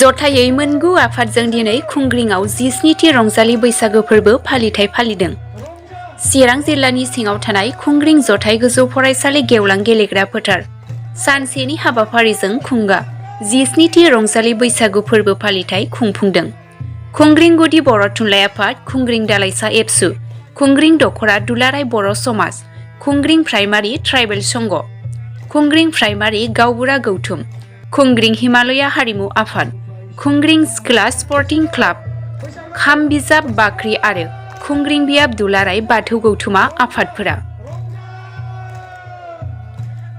जथायै मोनगु आफादजों दिनै खुंग्रिंआव 17थि रंजालि बैसागो फोरबो फालिथाय फालिदों। चिरां जिल्लानि सिङाव थानाय खुंग्रिं जथाय गोजौ फरायसालि गेवलां गेलेग्रा फोथार सानसेनि हाबाफारिजों खुंगा 17थि रंजालि बैसागु फोरबो फालिथाय खुंफुंदों। खुंग्रिं गुदि बर' थुनलाइ आफाद, खुंग्रिं दालाइसा एबसु, खुंग्रिं दखरा दुलाराय बर' समाज, खुंग्रिं प्राइमारि ट्राइबेल संघ, खुंग्रिं प्राइमारि गावबुरा गौथुम, खुंग्रिं हिमालया हारिमु आफाद, खुंग्रिं सिख्ला स्पर्टिं क्लाब, खाम बिजाब बाख्रि आरो खुंग्रिं बियाब दुलाराय बाथौ गौथुमा आफादफोरा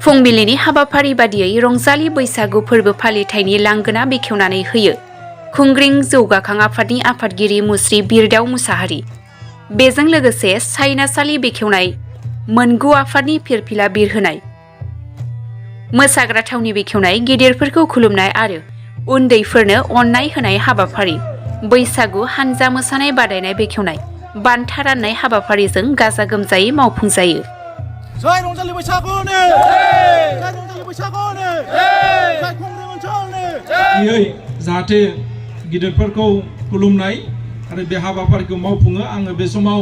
फुंबिलिनि हाबाफारि बादियै रंजालि बैसागु फोरबो फालिथायनि लांगोना बेखेवनानै होयो खुंग्रिं जौगाखां आफादनि आफादगिरि मुस्रि बिरदाव मुसाहारि। बेजों लोगोसे सायनासालि बेखेवनाय, मोनगु आफादनि फिरफिला बिरहोनाय, मोसाग्रा थावनि बेखेवनाय, गिदिरफोरखौ खुलुमनाय आरो उन्दैफोरनो अननाय होनाय हाबाफारि, बैसागु हानजा मोसानाय बादायनाय बेखेवनाय, बान्था राननाय हाबाफारिजों गाजा गोमजायै मावफुंजायो। जय रंजालि बैसागुनो जय रंजालि बैसागुनो जय खुंग्रिं ओनसोलनो जाहाथे गिदिरफोरखौ खुलुमनाय आरो बे हाबाफारिखौ मावफुङो। आङो बे समाव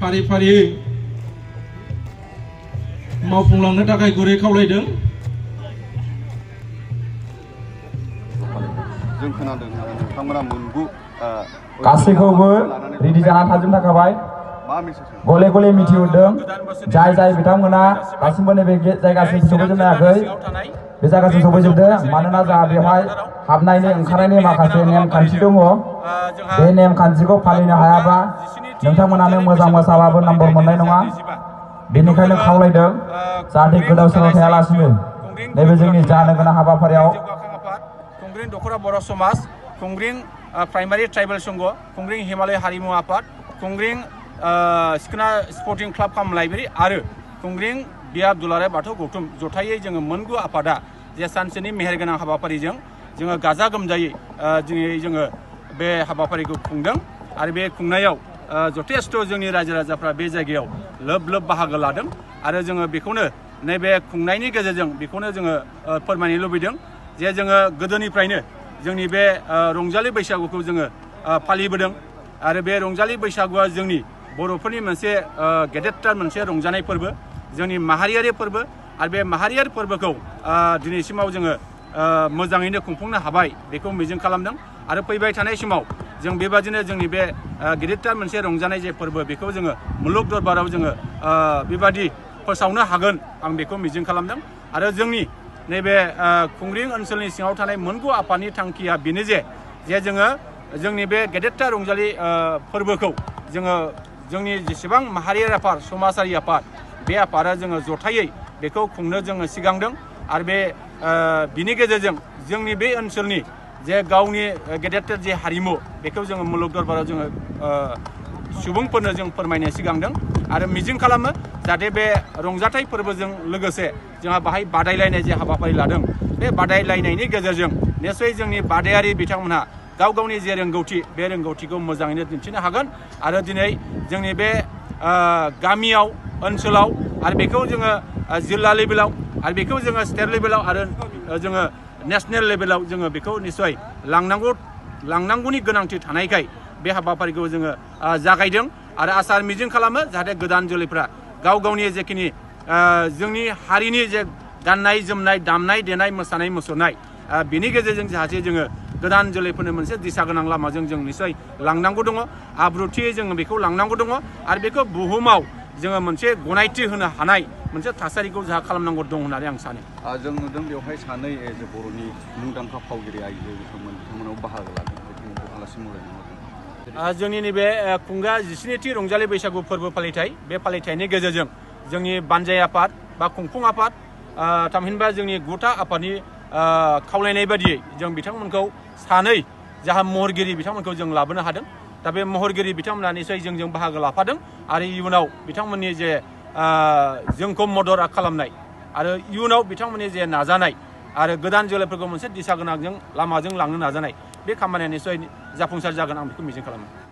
फारि फारियै मावफुंलांनो थाखाय गुरै खावलायदों। जों खोनादों नोंथांमोना मोनगु गासैखौबो रेडि जाना थाजोबनो थाखाय गले गले मिथिहरदों। जाय जाय बिथांमोना दासिमबो नैबे जायगासिम सफैजोबनो हायाखै, बे जायगासिम सफैजोबदों। मानोना जोंहा बेवहाय हाबनायनि ओंखारनायनि माखासे नेमखान्थि दङ। बे नेमखान्थिखौ फालिनो हायाबा नोंथांमोनानो मोजां मोसाबाबो नम्बर मोननाय नङा। बेनिखायनो खावलायदों जाहाथे गोदाव सोराव थायालासिनो नैबे जोंनि जानो गोनां हाबाफारियाव खुंग्रिं दखरा बर' समाज, खुंग्रिं प्राइमारि ट्राइबेल संघ, खुंग्रिं हिमालय हारिमु आफाद, खुंग्रिं सिखोना स्पर्टिं क्लाब काम लाइब्रेरि आरो खुंग्रिं बियाब दुलाराय बाथौ गौथुम जथायै जोङो मोनगु आफादा जे सानसेनि मेहेरगोनां हाबाफारिजों जोङो गाजा गोमजायै दिनै जोङो बे हाबाफारिखौ खुंदों। आरो बे खुंनायाव जथेस्थ' जोंनि रायजो राजाफ्रा बे जायगायाव लोब लोब बाहागो लादों। आरो जोङो बेखौनो नैबे खुंनायनि गेजेरजों बेखौनो जोङो फोरमायनो लुबैदों जे जोङो गोदोनिफ्रायनो जोंनि बे रंजालि बैसागुखौ जोङो फालिबोदों। आरो बे रंजालि बैसागुआ जोंनि बर'फोरनि मोनसे गेदेरथार मोनसे रंजानाय फोरबो, जोंनि माहारियारि फोरबो। आरो बे माहारियारि फोरबोखौ दिनैसिमाव जोङो मोजाङैनो खुंफुंनो हाबाय बेखौ मिजिं खालामदों। आरो फैबाय थानाय समाव जों बेबादिनो जोंनि बे गिदिरथार मोनसे रंजानाय जे फोरबो बेखौ जोङो मुलुग दरबाराव जोङो बेबादि फोसावनो हागोन आं बेखौ मिजिं खालामदों। आरो जोंनि नैबे खुंग्रिं ओनसोलनि सिङाव थानाय मोनगु आफादनि थांखिया बेनो जे जोङो जोंनि बे गेदेरथार रंजालि फोरबोखौ जोङो जोंनि जेसेबां माहारियारि आफाद, समाजारि आफाद, बे आफादा जोङो जथायै बेखौ खुंनो जोङो सिगांदों। आरो बे बिनि गेजेरजों जोंनि बे ओनसोलनि जे गावनि गेदेरथार जे हारिमु बेखौ जोङो मुलुग दरबाराव जोङो सुबुंफोरनो जों फोरमायनो सिगांदों। आरो मिजिं खालामो जाहाथे बे रंजाथाइ फोरबोजों लोगोसे जोंहा बाहाय बादायलायनाय जे हाबाफारि लादों, बे बादायलायनायनि गेजेरजों निस्सय जोंनि बादायारि बिथांमोनहा गाव गावनि जे रोंगौथि बे रोंगौथिखौ मोजाङैनो दिन्थिनो हागोन। आरो दिनै जोंनि बे गामियाव, ओनसोलाव आरो बेखौ जोङो जिल्ला लेभेलाव आरो बेखौ जोङो स्टेट लेभेलाव आरो जोङो नेसनेल लेभेलाव जोङो बेखौ निस्सय लांनांगौनि गोनांथि थानायखाय बे हाबाफारिखौ जोङो जागायदों। आरो आसा मिजिं खालामो जाहाथे गोदान जोलैफ्रा गाव गावनि जेखिनि जोंनि हारिनि जे गाननाय जोमनाय, दामनाय देनाय, मोसानाय मुसुरनाय बिनि गेजेरजों जाहाथे जोङो गोदान जोलैफोरनो मोनसे दिशा गोनां लामाजों जों निस्सय लांनांगौ दङ, आब्रुथियै जोङो बेखौ लांनांगौ दङ। आरो बेखौ बुहुमाव जोङो मोनसे गनायथि होनो हानाय मोनसे थासारिखौ जोंहा खालामनांगौ दं होननानै आं सानो। जों नुदों बेवहाय सानै जे बर'नि मुंदांखा फावगिरि आइजो बिथांमोनाव बाहागो लादों। आलासि महरै जोंनि नैबे खुंगा 17थि रंजालि बैसागु फोरबो फालिथाय, बे फालिथायनि गेजेरजों जोंनि बानजाय आफाद बा खुंफुं आफाद थामहिनबा जोंनि गुथा आफादनि खावलायनाय बादियै जों बिथांमोनखौ सानै जाहा महरगिरि बिथांमोनखौ जों लाबोनो हादों। दा बे महरगिरि बिथांमोना निस्सय जोंजों बाहागो लाफादों। आरो इयुनाव बिथांमोननि जे जोंखौ मदद खालामनाय आरो इयुनाव बिथांमोननि जे नाजानाय आरो गोदान जोलैफोरखौ मोनसे दिशा गोनांजों लामाजों लांनो नाजानाय, बे खामानिया निस्सय जाफुंसार जागोन आं बेखौ मिजिं खालामो।